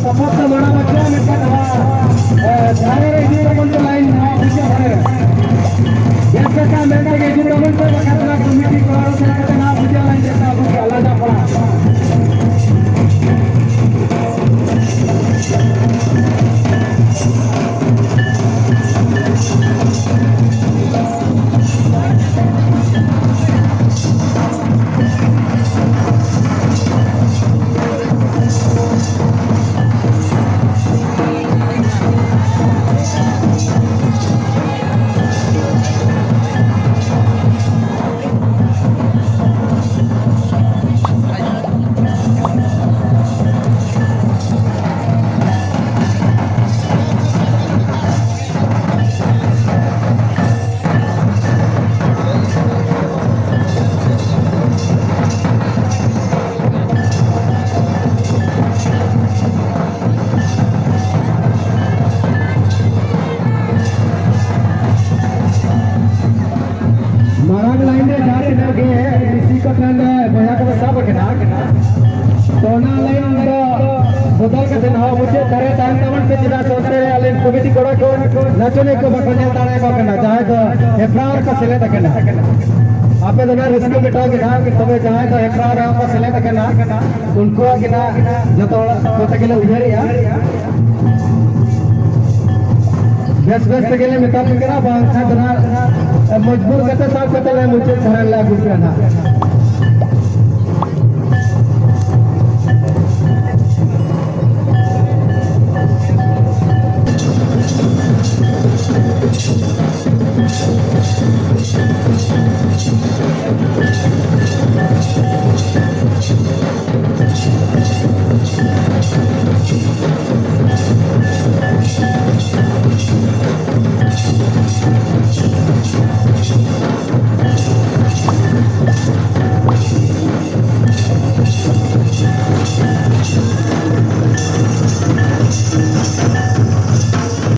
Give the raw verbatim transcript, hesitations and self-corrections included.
Support ᱛᱮ ᱢᱟᱲᱟᱝ ᱵᱟᱪᱷᱟᱣ ᱢᱮᱱᱠᱷᱟᱱ ᱱᱚᱣᱟ, ᱮ, ᱫᱷᱟᱨᱮ ᱨᱮ ᱤᱫᱤ ᱛᱟᱵᱚᱱ ᱯᱮ ᱞᱟᱭᱤᱱ ᱱᱚᱣᱟ ᱯᱩᱡᱟᱹ ᱫᱷᱟᱨᱮ ᱨᱮ᱾ ᱵᱮᱥ ᱞᱮᱠᱟ ᱢᱮᱱ ᱛᱮᱜᱮ ᱤᱫᱤ ᱛᱟᱵᱚᱱ ᱯᱮ, ᱵᱟᱠᱷᱟᱱ ᱚᱱᱟ ᱠᱚᱢᱤᱴᱤ ᱠᱚ ᱟᱨᱚ ᱥᱮᱱ ᱠᱟᱛᱮ ᱱᱚᱣᱟ ᱯᱩᱡᱟᱹ ᱞᱟᱭᱤᱱ ᱨᱮ ᱟᱵᱚ ᱠᱚ ᱟᱞᱟᱫᱟ ᱯᱟᱲᱟᱜᱼᱟ᱾ ᱢᱟᱲᱟᱝ ᱞᱟᱭᱤᱱ ᱨᱮ ᱡᱟᱦᱟᱸ ᱛᱤᱱᱟᱹᱜ ᱜᱮ ᱢᱤᱥᱤ ᱠᱚ ᱴᱷᱮᱱ ᱨᱮ ᱵᱚᱭᱦᱟ ᱠᱚ ᱥᱟᱵ ᱟᱠᱟᱱᱟ, ᱛᱚ ᱚᱱᱟ ᱞᱟᱭᱤᱱ ᱫᱚ ᱵᱚᱫᱚᱞ ᱠᱟᱛᱮ ᱱᱚᱣᱟ ᱢᱩᱪᱟᱹᱫ ᱫᱷᱟᱨᱮ ᱛᱟᱦᱮᱱ ᱛᱟᱵᱚᱱ ᱯᱮ, ᱪᱮᱫᱟᱜ ᱥᱮ ᱚᱱᱛᱮ ᱨᱮ ᱟᱞᱮ ᱠᱚᱢᱤᱴᱤ ᱠᱚᱲᱟ ᱠᱚ ᱱᱟᱪᱚᱱᱤᱭᱟᱹ ᱠᱚ ᱵᱟᱠᱚ ᱧᱮᱞ ᱫᱟᱲᱮᱭᱟᱠᱚ ᱠᱟᱱᱟ, ᱡᱟᱦᱟᱸᱭ ᱫᱚ ᱦᱮᱯᱨᱟᱣ ᱨᱮᱠᱚ ᱥᱮᱞᱮᱫ ᱟᱠᱟᱱᱟ᱾ ᱟᱯᱮ ᱫᱚ ᱱᱟᱜ ᱨᱟᱹᱥᱠᱟᱹ ᱢᱮᱴᱟᱣ ᱠᱮᱫᱟ, ᱛᱚᱵᱮ ᱡᱟᱦᱟᱸᱭ ᱫᱚ ᱦᱮᱯᱨᱟᱣ ᱨᱮᱦᱚᱸ ᱠᱚ ᱥᱮᱞᱮᱫ ᱟᱠᱟᱱᱟ, ᱩᱱᱠᱩᱣᱟᱜ ᱜᱮ ᱱᱟᱜ ᱡᱚᱛᱚ ᱦᱚᱲ ᱠᱚᱛᱮ ᱜᱮᱞᱮ ᱩᱭᱦᱟᱹᱨᱮᱜᱼᱟ᱾ ᱵᱮᱥ ᱵᱮᱥ ᱛᱮᱜᱮ ᱞᱮ ᱢᱮᱛᱟ ᱯᱮ ᱠᱟᱱᱟ, ᱵᱟᱝᱠᱷᱟᱱ ᱫᱚ ᱱᱟᱜ ᱢᱚᱡᱽᱵᱩᱨ ᱠᱟᱛᱮ ᱥᱟᱵ ᱠᱟᱛᱮ ᱞᱮ ᱢᱩᱪᱟᱹᱫ ᱫᱷᱟᱨᱟ ᱞᱮ ᱟᱹᱜᱩ ᱯᱮᱭᱟ ᱱᱟᱜ᱾